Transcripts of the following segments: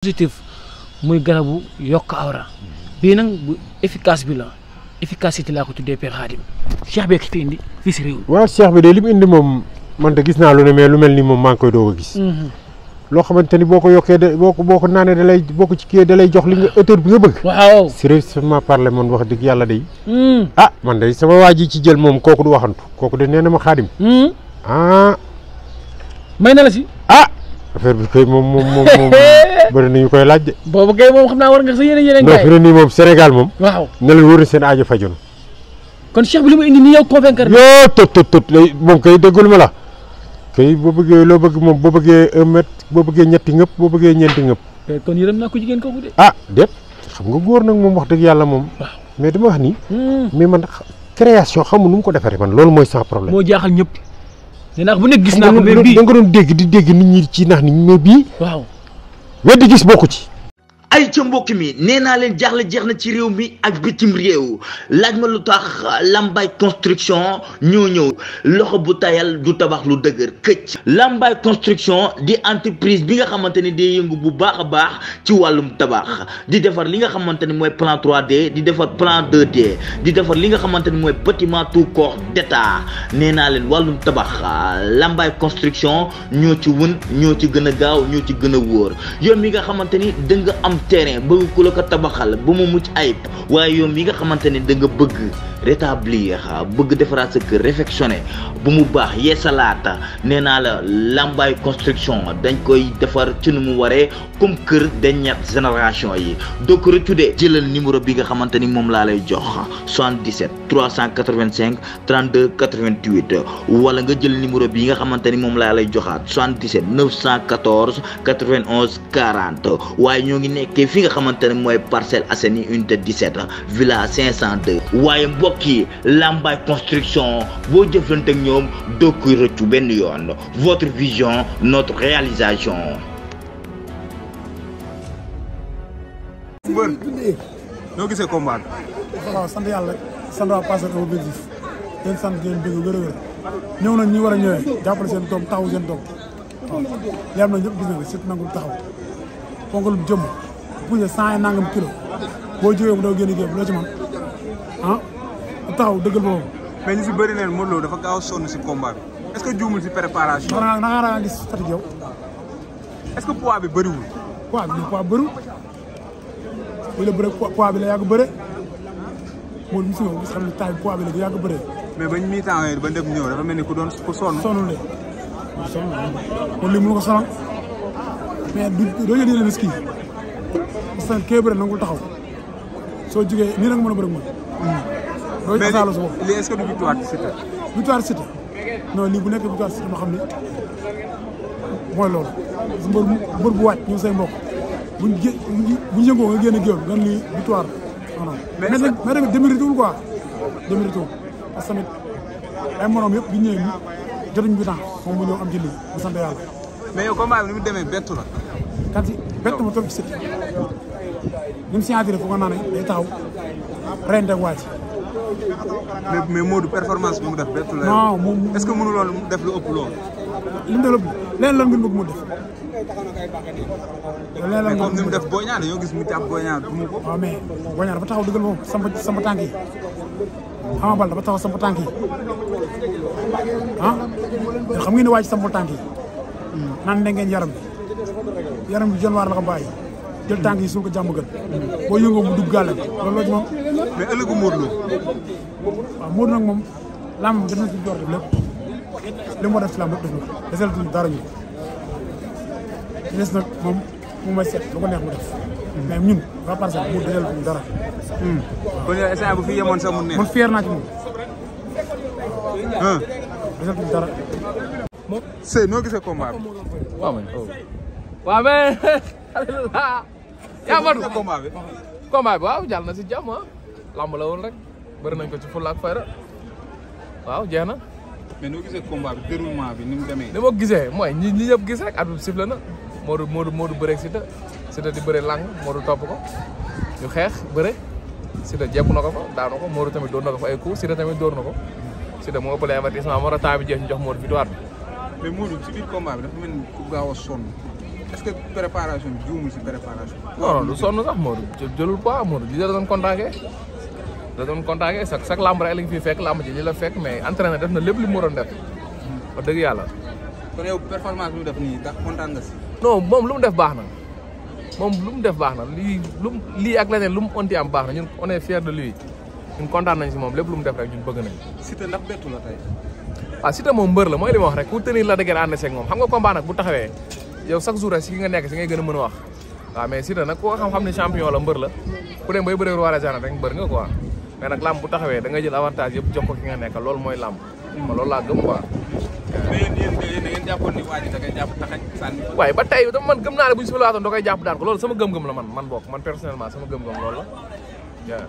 positif muy garabu yokk awra bii nag bu efficace bi la efficacité laa ko tuddee Père Khadim cheikh bi fi indi fii si réew. waaw cheikh bi de li mu indi moom man de gis naa lu ne mais lu mel ni moom maa ngi koy doog a gis. loo xamante ni boo ko yokkee de boo ko naanee da lay boo ko ci kii da lay jox li nga hauteur bi nga bëgg. waaw sérieusement parler man wax dëgg yàlla day. man de sama waa ji ci jël moom kooku du waxantu kooku de nee na ma Khadim. may na la si. affaire bi kay moom bëri nañu koy laaj de. boobu kay moom xam naa war nga sa yeneen non fi ne nii moom Sénégal moom. waaw na leen wóor na seen aajo faju na. kon cheikh bi li mu indi nii yow convaincre. yoo tot lay moom kay déggul ma la. kay boo bëggee loo bëgg moom boo bëggee 1 mètre boo bëggee ñetti ngëpp boo bëggee ñeenti ngëpp. kon yërëm naa ko jigéen kooku de. déet xam nga góor nag moom wax dëgg yàlla moom. waaw mais dama wax nii. mais man création xamu nu mu ko defaree man loolu mooy sans problème. moo jaaxal ñëpp. nee naa bu nekk gis naa ko mais bii da nga doon dégg nit ñi ci nax ni mais bii. waaw weddi gis bokku ci. ay ca mbokk mi nee naa leen jaaxle jeex na ci réew mi ak bitim réew laaj ma lu tax Lambaye construction ñoo ñëw loxo bu tayal du tabax lu dëgër këcc. Lambaye construction di entreprise bi nga xamante ni day yëngu bu baax a baax ci wàllum tabax di defar li nga xamante ni mooy plan 3D di defar plan 2D di defar li nga xamante ni mooy bâtiment tout corps d'état nee naa leen wàllum tabax Lambaye construction ñoo ci wën ñoo ci gën a gaaw ñoo ci gën a wóor yow mi nga xamante ni da nga am terrain bëgg ku la ko tabaxal ba mu mucc ayib waaye yow mi nga xamante ne da nga bëgg rétablir bëgg defaraat sa kër réfectionné bu mu baax yeesalaata nee naa la Lambaye construction dañ koy defar ci nu mu waree comme kër dernière génération yi doo ko rëccu de jëlal numéro bi nga xamante ni moom laa lay jox 77 385 32 88 wala nga jël numéro bi nga xamante ni moom laa lay joxaat 77 914 91 40 waaye ñoo ngi nekkee fi nga xamante ne mooy Parcelles Assainies unité 17 villa 502 waaye mbokk yi Lambaye construction boo jëflante ak ñoom doo koy rëccu benn yoon votre vision notre réalisation. mbër noo gisee combat bi. waaw sant yàlla sant waa Parcelles objectif yéen sant ngeen bëgg wér-wér ñëw nañ ñi war a ñëwee jàppale seen doom taxaw seen doom waaw li am na ñëpp gis nga surtout nangul taxaw ponkalum jëmm poussé 100 et nangam kilo boo jógee bu doo génn géej loo ci man taxaw dëggal boobu. mais ñu si bëri neen Modou Lo dafa gaaw a sonn si combat bi est-ce que juumul si préparation. da nga gis fatigue yow. est-ce que poids bi bëriwul. poids bi poids bëriwul lii la bëre poids bi la yàgg bëre moom gis nga gis xam ne taay poids bi la yàgg bëre. mais bañ mi-temps yooyu ba dem ñëw dafa mel ni ku doon ku sonn. sonnul de sonnul kon lii mënu ko sonal mais doo jël yeneen ski parce que kee bëre nangul taxaw soo jugee nii la nga mën a bëre moom. loolu asaaloo sa bopp mais lii est-ce que du victoire ci Siteu. victoire Siteu non lii bu nekk victoire Siteu ma xam ne mooy loolu. mbër bu wàcc ñu say mbokk buñ yëngoo nga génn géew gan lii victoire non mais tamit démérité wul quoi démérité wul parce que tamit ay morom yëpp bi ñëwee nii jotuñ bi temps moom mu ñëw am ci lii bu sant yàlla. mais yow combat bi ni mu demee bettu la. kan si bett ma toog ci Siteu ni mu signature foog naa ne day taxaw rente ak wàcc. mais Modou performance bi mu def bettu la. non moom est-ce que mënu loolu def lu ëpp loolu. li mu def lépp leneen lan ngeen bëgg mu def. leneen lan comme ni mu def Boy Niang dañoo gis mu jàpp Boy Niang du mu ko. waaw mais Boy Niang dafa taxaw dëggal moom sama tànk yi Ama Baldé dafa taxaw sama tànk yi xam ngeen ne waa ci sama tànk yi naan da ngeen yaram bi jën waar la ko bàyyi jël tànk yi suul ko jàmm gën boo yëngoo mu dugg gàllam loolu la ci moom. mais ëllëgu Modou Lo. waaw Modou nag moom lamb def na ci door def lépp li mu war def ci lamb lépp def na ko desalatuñu dara ñu des nag moom may seet lu ko neex mu def mais ñun waa Parcelles mu desalatuñu dara. kon yow instant bu fi yemoon sax mu neex. man fier naa ci moom. desalatuñu dara. Sey noo gisee combat bi. waaw mais yaa matu combat bi. combat bi waaw jàll na si jàmm lamb la woon rek bëri nañ ko ci fulla ak fayda waaw jeex na. mais noo gisee combat bi déroulement bi ni mu demee. ni ma gisee mooy ñi ñëpp gis rek at bi sifflé na Modou bëre ak Siteu di bëre lang Modou topp ko ñu xeex bëre Siteu jekk na ko fa daanu ko Modou tamit dóor na ko fa ay coups Siteu tamit dóor na ko Siteu moo ëppale avertissement moo tax temps bi jeex ñu jox Modou victoire bi. mais Modou si biir combat bi dafa mel ni ku gaaw a sonn. est-ce que préparation bi juumul si préparation. non du sonn sax Modou jëlul poids Modou li la doon contacté chaque lamb rek la fi fekk lamb ji li la fekk mais entraîné def na lépp li mu waroon def wax dëgg yàlla. kon yow performance bi mu def nii ndax kontaan nga si. non moom lu mu def baax na lii ak leneen lu mu onti am baax na ñun on est fier de lui ñun kontaan nañ si moom lépp lu mu def rek ñun bëgg nañ. Siteu ndax bettu la tey. waaw Siteu moom mbër la mooy li ma wax rek ku tenir la dëgër ànd seeg moom xam nga combat nag bu taxawee yow chaque jour rek si ki nga nekk si ngay gën a mën a wax waaw mais Siteu nag koo xam ne champion la mbër la ku dem bay bëree roi des arènes rek mbër nga quoi mais nag làmb bu taxawee da ngay jël avantage yëpp jox ko ki nga nekk loolu mooy làmb ma loolu laa gëm quoi. mais yéen da ngeen jàppoon ni waa ji da ngay jàpp taxañ sànni. waaye ba tey man gëm naa ne bu ñu si waatoon da koy jàpp daan ko loolu sama gëm-gëm la man bokk man personnellement sama gëm-gëm loolu la waaw.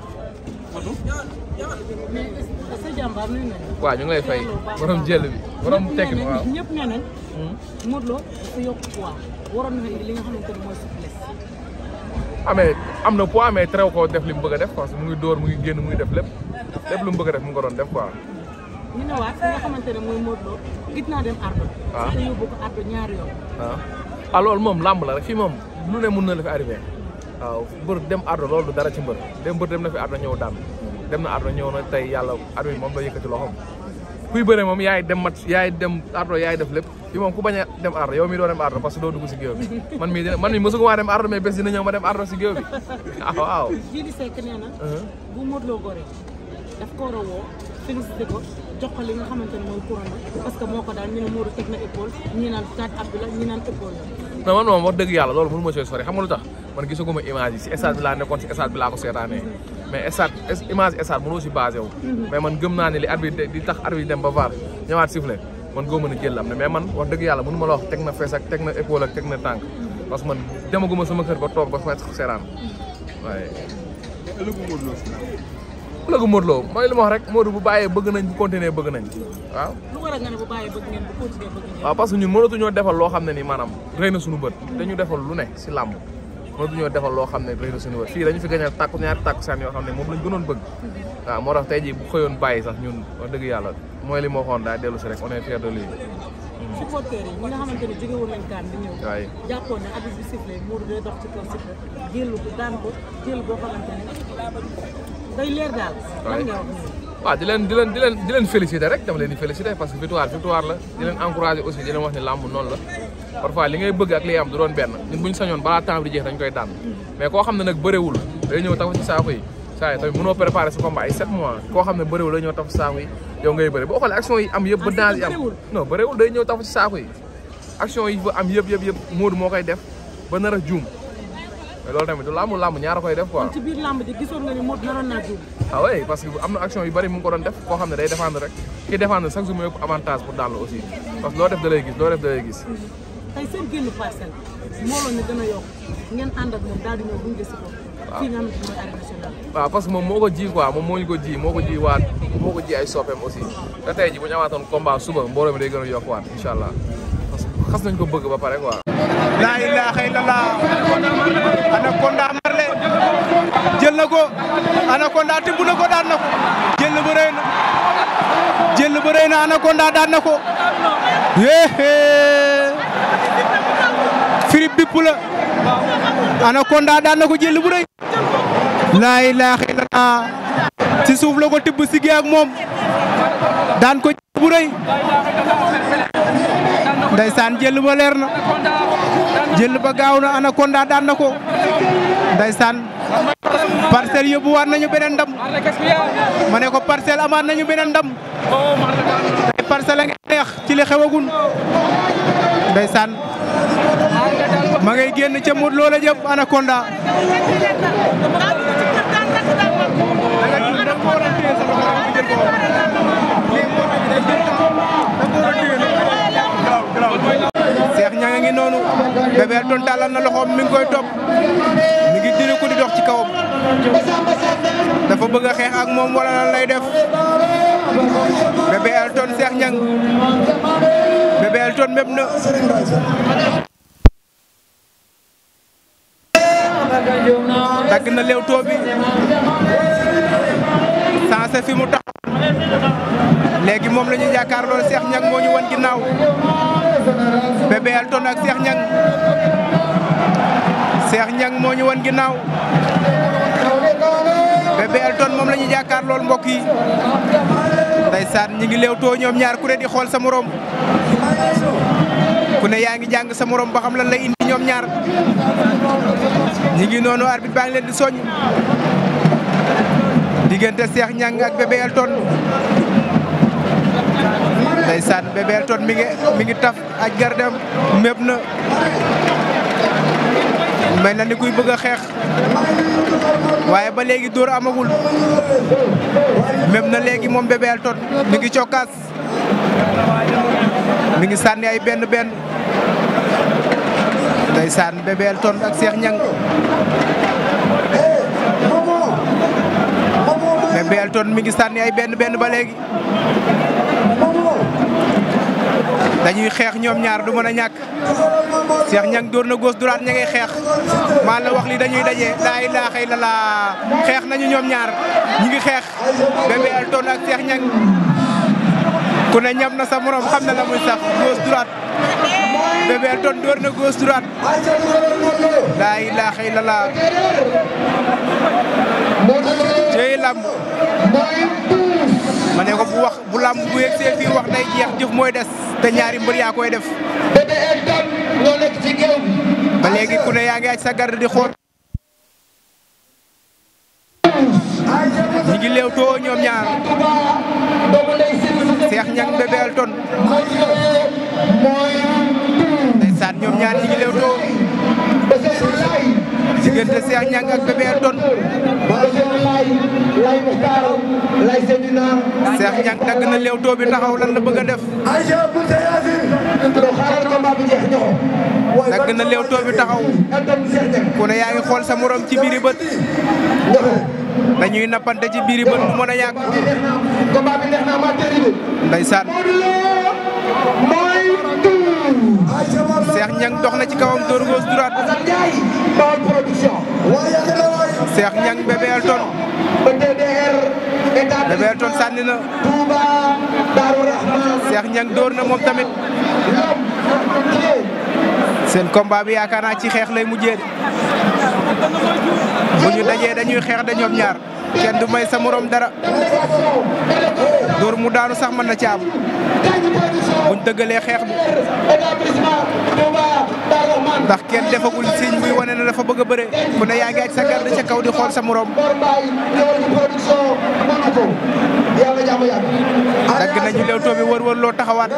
sa jàmbaar nuyu nañu. waaw ñu ngi lay fay borom jël bi borom tekki bi waaw. ñëpp nee nañ Modou Lo dafa yokk poids waroon na indi li nga xamante ni mooy souplesse. mais am na poids mais terew ko def li mu bëgg a def parce que mu ngi dóor mu ngi génn mu ngi def lépp lu mu bëgg a def mu ngi ko doon def quoi. ñu ne waat fi nga xamante ne mooy Modou Lo gis naa dem ardo. waaw te yóbbu ko ardo ñaari yoon. waaw loolu moom làmb la rek fii moom lu ne mun na la fi arrivé waaw mbër dem ardo loolu du dara ci mbër dem na fi ardo ñëw daan dem na ardo ñëw na tey yàlla arbitre moom la yëkkati loxoom kuy bëre moom yaay dem ardo yaay def lépp fii moom ku bañ a dem ardo yow mii doo dem ardo parce que doo dugg si géew bi man mii mësugu maa dem ardo mais bés dina ñëw ma dem ardo si géew bi waaw. Jili Seck nee na bu Modou Lo gore daf ko war a woo félicité ko jox ko li nga xamante ne mooy couronne parce que moo ko daal ñu ne Modou teg na épaule ñi naan 4 appuis la ñi naan épaule la. non man moom wax dëgg yàlla loolu mënu ma see sori xam nga lu tax man gisaguma image yi si stade bi laa nekkoon si stade bi laa ko seetaanee mais image stade mënoo si basé wu mais man gëm naa ne li arbitre di tax arbitre dem ba VAR ñëwaat sifflé man goo mën a jël am ne mais man wax dëgg yàlla mënu ma la wax teg na fees ak teg na épaule ak teg na tànk parce que man demaguma sama kër ba toog ba fa seetaan waaye ëllëgu Modou Lo mooy li ma wax rek Modou bu bàyyee bëgg nañ bu continuer bëgg nañ waaw. lu war a nga ne bu bàyyee bëgg ngeen bu continuer bëgg ngeen. waaw parce que ñun mënatuñoo defal loo xam ne ni maanaam rëy na suñu bët dañu defal lu ne si làmb mënatuñoo defal loo xam ne rëy na suñu bët fii dañu fi gañal ñaari tàkkusaan yoo xam ne moom lañ gënoon bëgg waaw moo tax tey jii bu xëyoon bàyyi sax ñun wax dëgg yàlla mooy li ma waxoon daal dellu si rek on est fier de lui. supporters yi ñi nga xamante ne jóge woon nañ kaan di ñëw. waaye jàppoon ne arbitre bi sifflé Modou day dox ci kaw sifflé jël ko daan ko jël boo xamante ne day leer daal. lan nga wax nii. waaw di leen féliciter rek dama leen di féliciter parce que victoire la di leen encourager aussi di leen wax ne làmb noonu la parfois li ngay bëgg ak li am du doon benn ñun bu ñu sañoon balaa temps bi di jeex dañ koy daan mais koo xam ne nag bëriwul day ñëw taxaw ci saako yi saa yi tamit mënoo préparer sa combat ay 7 mois koo xam ne bëriwul day ñëw taxaw ci saako yi yow ngay bëri boo xoolee action yi am yëpp ba danger yi am non bëriwul day ñëw taxaw ci saako yi action yi ba am yëpp Modou moo koy def ba nar a juum mais loolu tamit du làmb ñaara koy def quoi. ci biir làmb ji gisoon nga ni Modou naroon naa juum. ah oui parce que am na action yu bari mu ngi ko doon def koo xam ne day défendre rek ki défendre chaque jour mu yëpp avantage pour daan la aussi parce que loo def da lay gis tey seen génn parcelle moo loon ne gën a yokk ngeen ànd ak moom daal di ñëw gunge si ko. fii nga xamante mooy arène nationale. waaw parce que moom moo ko ji quoi moom moo ñu ko ji moo ko ji ay soppeem aussi te tey ji bu ñu amaatoon combat suba mbooloo mi day gën a yokkuwaat incha allah parce que xas nañ ko bëgg ba pare quoi. laa ilaaha illallah Anaconda Marley jël na ko Anaconda tibb na ko daan na ko jël ba rëy na Anaconda daan na ko firib bipp la Anaconda daan na ko jël bu rëy laa ilaaha illallah ci suuf la ko tibb sigi ak moom daan ko jël bu rëy ndeysaan jël ba leer na jël ba gaaw na Anaconda daan na ko ndeysaan Parcelles yóbbuwaat nañu beneen ndam ma ne ko Parcelles amaat nañu beneen ndam tey Parcelles a ngi neex ci li xewagul ndeysaan ma ngay génn ca Modou Lo la jëm Anaconda Cheikh Niang a ngi noonu Bébé Elton tàllal na loxoom mi ngi koy topp mi ngi diri ko di dox ci kawam dafa bëgg a xeex ak moom wala lan lay def Bébé Elton Cheikh Niang Bébé Elton mépp na dagg na Leewtoo bi sensé fi mu tax léegi moom la ñuy jàkkaarloo Cheikh Niang moo ñu wan ginnaaw Bébé Elton ak Cheikh Niang Cheikh Niang moo ñu wan ginnaaw Bébé Elton moom la ñu jàkkaar lool mbokk yi ndeysaan ñi ngi leewtoo ñoom ñaar ku ne di xool sa morom ku ne yaa ngi jàng sa morom ba xam lan lay indi ñoom ñaar ñi ngi noonu arbitre baa ngi leen di soññ diggante Cheikh Niang ak Bébé Elton ndeysaan Bébé Elton mi ngi taf aj gardem mépp na mel na ni kuy bëgg a xeex waaye ba léegi dóor amagul mépp na léegi moom Bébé Elton mi ngi cokkaas mi ngi sànni ay benn ndeysaan Bébé Elton ak Cheikh Niang Bébé Elton mi ngi sànni ay benn ba léegi dañuy xeex ñoom ñaar du mën a ñàkk Cheikh Niang dóor na gauche droite ña ngay xeex maa la wax li dañuy daje laa ilaaha illallaah xeex nañu ñoom ñaar ñi ngi xeex Bébé Elton ak Cheikh Niang ku ne ñam na sa morom xam na la muy sax gauche droite Bébé Elton dóor na gauche droite laa ilaaha illallaah cey lamb ma ne ko bu lamb bu yegsee fii wax day jeex jëf mooy des te ñaari mbër yaa koy def ba léegi ku ne yaa ngi aj sa garde di xool ñi ngi leewtoo ñoom ñaar Cheikh Niang Bébé Elton ndeysaan ñoom ñaar ñi ngi leewtoo diggante Cheikh Niang ak Bébé Elton Cheikh Niang dagg na leewtoo bi taxaw lan la bëgg a def dagg na leewtoo bi taxaw ku ne yaa ngi xool sa morom ci biiri bët dañuy nappante ci biiri bët du mën a ñàkk ndeysaan Cheikh Niang dox na ci kawam dóor gauche droite Cheikh Niang Bébé Elton Bébé Elton sànni na Cheikh Niang dóor na moom tamit seen combat bi yaakaar naa ci xeex lay mujjee bu ñu dajee dañuy xeex de ñoom ñaar kenn du may sa morom dara dóor mu daanu sax mën na ci am buñ dëggalee xeex bi ndax kenn defagul signe buy wane ne dafa bëgg a bëre ku ne yaa ngi aj sa garde ca kaw di xool sa morom dagg nañu leewtoo bi wër loo taxawaat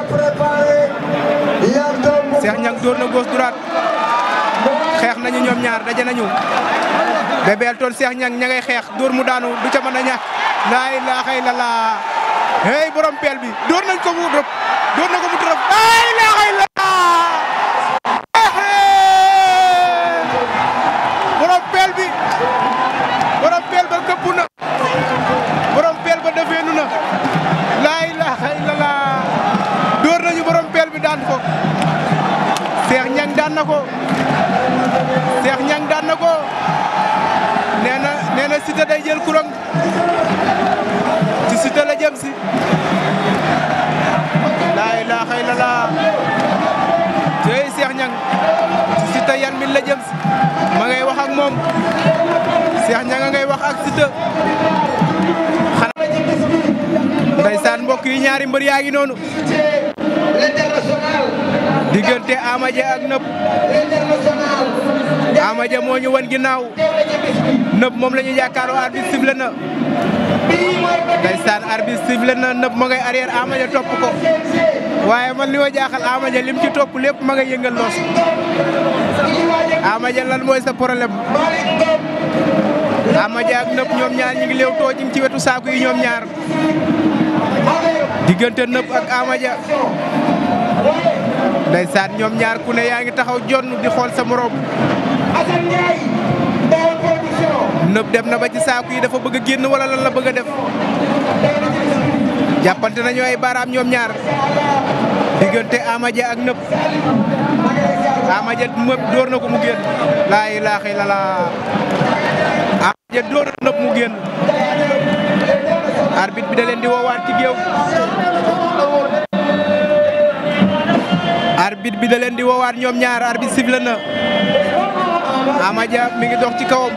Cheikh Niang dóor na gauche droite xeex nañu ñoom ñaar daje nañu Bébé Elton Cheikh Niang ña ngay xeex dóor mu daanu du ca mën a ñàkk laa ilaaha illallaah hey borom peel bi dóor nañ ko mu rëb dóor na ko mu tërëf laa ilaaha illallaah borom peel ba këpp na borom peel ba defeenu na laa ilaaha illallaah dóor nañu borom peel bi daan ko Cheikh Niang daan na ko Cheikh Niang daan na ko nee na Siteu day jël kurang ci Siteu la jëm si laa ilaaha illallaah tey Cheikh Niang ci Siteu yan mi la jëm si ma ngay wax ak moom Cheikh Niang ngay wax ak Siteu xanaa ndeysaan mbokk yi ñaari mbër yaa ngi noonu diggante Ama Dia ak Nëb Ama Dia moo ñu wan ginnaaw Nëb moom la ñu jàkkaarloo arbitre sifflé na ndeysaan arbitre sifflé na Nëb ma ngay arrière Ama Dia topp ko waaye man li ma jaaxal Ama Dia lim ci topp lépp ma ngay yëngal loos Ama Dia lan mooy sa problème Ama Dia ak Nëb ñoom ñaar ñi ngi léew too ci wetu saaku yi ñoom ñaar diggante Nëb ak Ama Dia ndeysaan ñoom ñaar ku ne yaa ngi taxaw jonn di xool sa morom Nëb dem na ba ci saaku yi dafa bëgg a génn wala lan la bëgg a def jàppante nañu ay baaraam ñoom ñaar diggante Ama Dia ak Nëb Ama Dia Nëb door na ko mu génn laa ilaaha illallaah Ama Dia door na Nëb mu génn arbitre bi da leen di woowaat ci géew arbitre bi da leen di woowaat ñoom ñaar arbitre sifflé na Ama Dia mi ngi dox ci kawam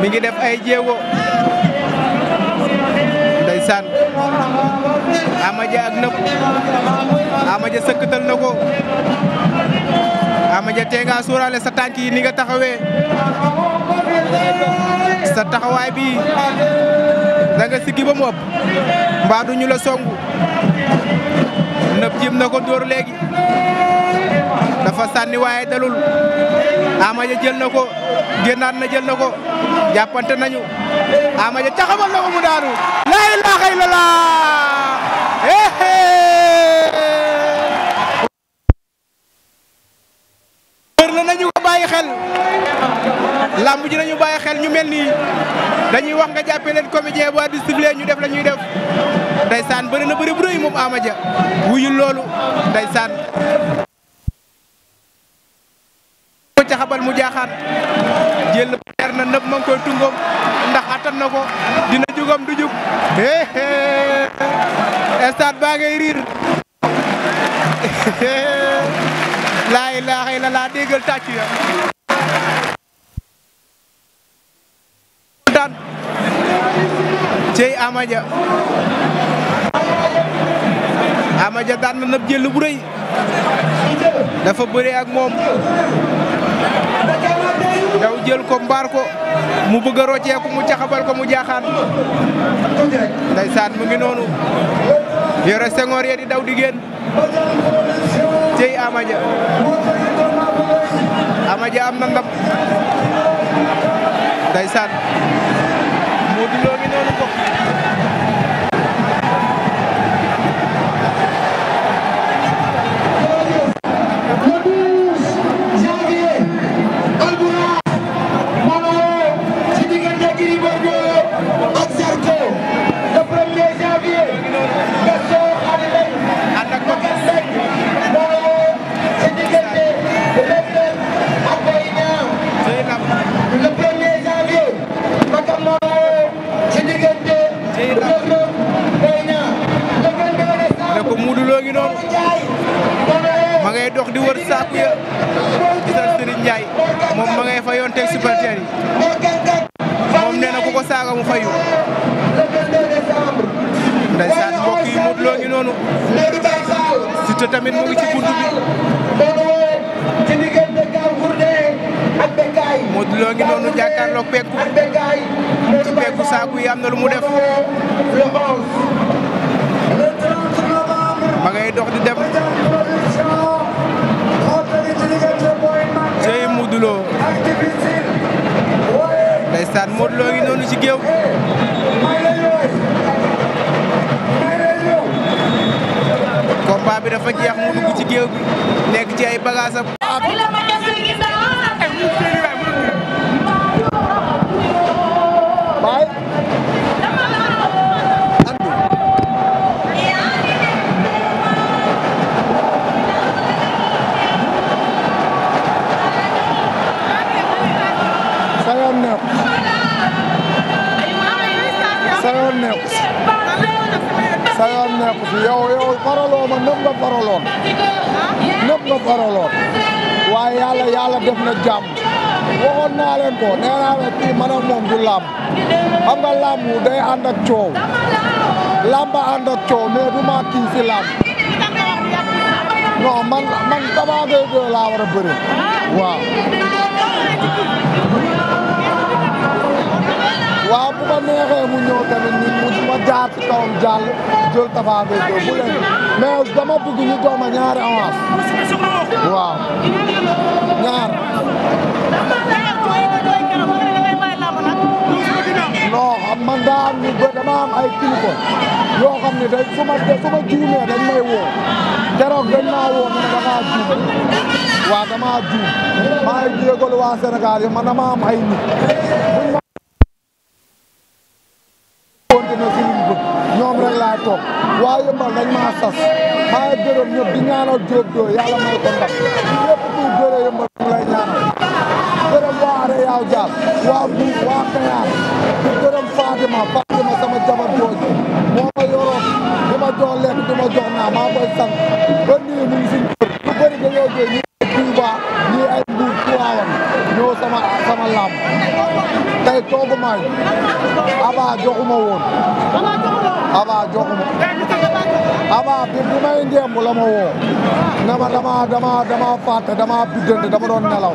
mi ngi def ay jéego ndeysaan Ama Dia ak nëb Ama Dia sëkkatal na ko Ama Dia tee nga suuraale sa tànk yi ni nga taxawee sa taxawaay bi da nga siggi ba mu ëpp mbaa duñu la songu nëb jim na ko dóor léegi dafa sànni waaye dalul Ama Dia jël na ko génnaat na jël na ko jàppante nañu Ama Dia caxabal na ko mu daanu laa ilaaha illallaah wër la nañu ko bàyyi xel lamb ji nañu bàyyi xel ñu mel nii dañuy wax nga jàppee leen comédien bu di sifflé ñu def la ñuy def ndeysaan bëri na bëri bu rëy moom Ama Dia wuyul loolu ndeysaan ko caxabal mu jaaxaan jël leer na nëb ma ngi koy tungom ndax attan na ko dina jugam du jug stade baa ngay riir laa ilaaha illallaah déggal tàcc ya daan cey Ama Dia Ama Dia daan na nëb jël bu rëy dafa bëre ak moom daw jël ko mbaar ko mu bëgg a rocceeku mu caxabal ko mu jaaxaan ndeysaan mu ngi noonu yore sengoor ya di daw di génn cey Ama Dia Ama Dia am na ndam ndeysaan Modou Lo ngi noonu ko ma ngay dox di wër saaku ya gisal Serigne Ndiaye moom ma ngay fa yoon teg supporter yi moom nee na ku ko saaga mu fayu ndeysaan mbokk yi Modou Lo ngi noonu Siteu tamit mu ngi ci buntu bi Modou Lo ngi noonu jàkkaarloog penku ci penku saaku yi am na lu mu def ma ngay dox di dem cey Modou Lo ndeysaan Modou Lo ngi noonu ci géew combat bi dafa jeex mu dugg ci géew bi nekk ci ay bagaasam sayoon nekku si yow faraloo ma nëpp nga faraloon waaye yàlla def na jàmm waxoon naa leen ko nee naa leen kii man ak moom du làmb xam nga làmb day ànd ak coow làmba ànd ak coow mais du ma kii si làmb non man Tapha Gueye 2 laa war a bëri waaw waaw bu ma neexee mu ñëw tamit mu ma jaar ci kawam jàll jël Tapha Gueye 2 bu leen mais dama bëgg ñu jox ma ñaari avance waaw ñaar non xam man daa am ñu dama am ay kilifa yoo xam ne dañ su ma juumee dañ may woo keroog dañ maa woo ne damaa juum waaw damaa juum maa ngi jégalu waa Sénégal yi man dama am ay nit continué si luñ bëgg ñoom rek laa toog waa Yëmbal dañ maa sas maa ngi gërëm ñëpp di ñaanal Diop doo yàlla may ko ndax ñëpp kuy bëree Yëmbal ñu lay ñaanal gërëm waa Are Yaaw Dial waa Buuf waa Kayaar di gërëm Fatima sama jabar jooju moo ma yoroon di ma jox lekk di ma jox naa maa koy sant ba nii mu ngi suñ kër lu bëri dañoo jël ñii Touba ñii ay Tiwaawan ñëw sama lamb tey toogu maay Aba joxuma woon Aba joxuma Aba bi may ndéem la ma woo ne ma dama fàtte dama biddante dama doon nelaw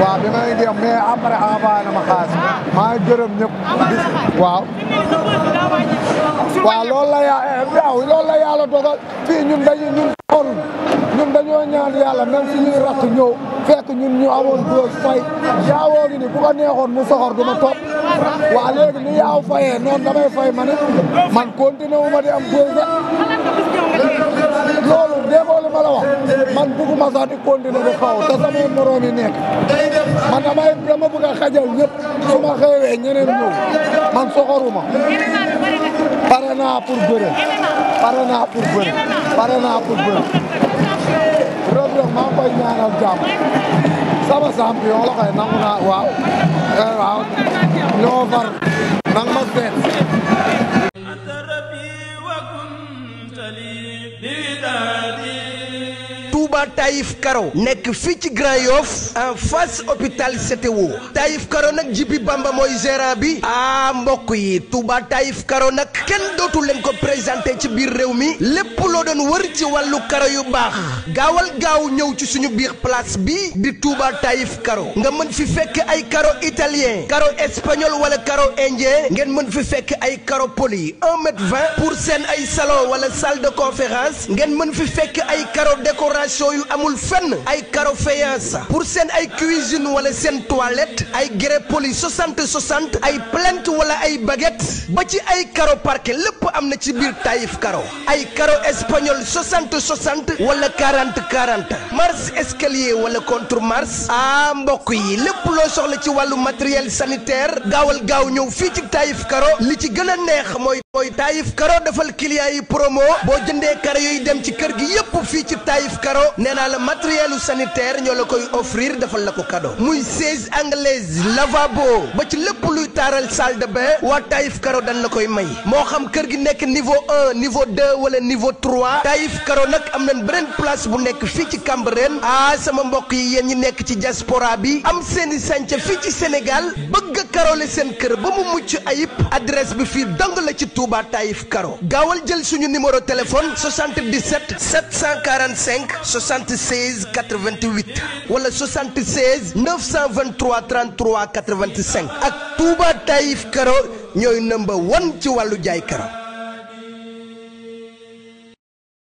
waaw bi may ndéem mais après Aba na ma xaas maa ngi gërëm ñëpp waaw loolu la yàlla dogal fii ñun dañoo ñaan yàlla même suñuy rakk ñëw fekk ñun ñu amoon dose fay yaawoo ngi ni bu ko neexoon mu soxor du ma topp waa léegi ni yaaw fayee noonu damay fay ma ne man continué wu ma di am dose loolu déggoo li ma la wax man bëgguma sax di continuer di xaw te samay moroom yi nekk man dama bëgg a xajal ñëpp su ma xewee ñeneen ñëw man soxoruma pare naa pour bëre Reug Reug maa ngi koy ñaanal jàmm sama champion la koy nangu naa waaw ñoo far nang ma seet Touba Taïf Karo nekk fii ci Grand Yoff en face hôpital CTO Taïf Karo nag Jibi Bamba mooy gérant bi mbokk yi Touba Taïf Karo nag kenn dootu leen ko présenté ci biir réew mi lépp loo doon wër ci wàllu karo yu baax gaawal gaaw ñëw ci suñu biir place bi di Touba Taïf Karo nga mën fi fekk ay karo italien karo espagnol wala karo indien ngeen mën fi fekk ay karo poli 1,20 m pour seen ay salon wala salle de conférence ngeen mën fi fekk ay karo décoration yu amul fenn ay karo faïence pour seen ay cuisine wala seen toilette ay grès poli 60 ay plinthe wala ay baguette ba ci ay karo parquet lépp am na ci biir Taïf Karo ay karo espagnol 60 wala 40 marche escalier wala contre marche mbokk yi lépp loo soxla ci wàllu matériel sanitaire gaawal gaaw ñëw fii ci Taïf Karo li ci gën a neex mooy Taïf Karo defal client yi promo boo jëndee karo yooyu dem ci kër gi yépp fii ci Taïf Karo nee naa la matériel sanitaire ñoo la koy offrir defal la ko cadeau muy siège anglaise lavabo ba ci lépp luy taaral salle de bain waa Taïf Karo dañ la koy may moo xam kër gi nekk niveau 1 niveau 2 wala niveau 3 Taïf Karo nag am nañ beneen place bu nekk fii ci Cambérène sama mbokk yi yéen ñi nekk ci diaspora bi am seeni sànca fii ci Sénégal bëgg a karole seen kër ba mu mucc ayib adresse bi fii dong la ci Touba Taïf Karo gaawal jël suñu numéro téléphone 77 745 76 88 wala 76 923 33 85 ak Touba Taïf Karo ñooy number 1 ci wàllu jaay karo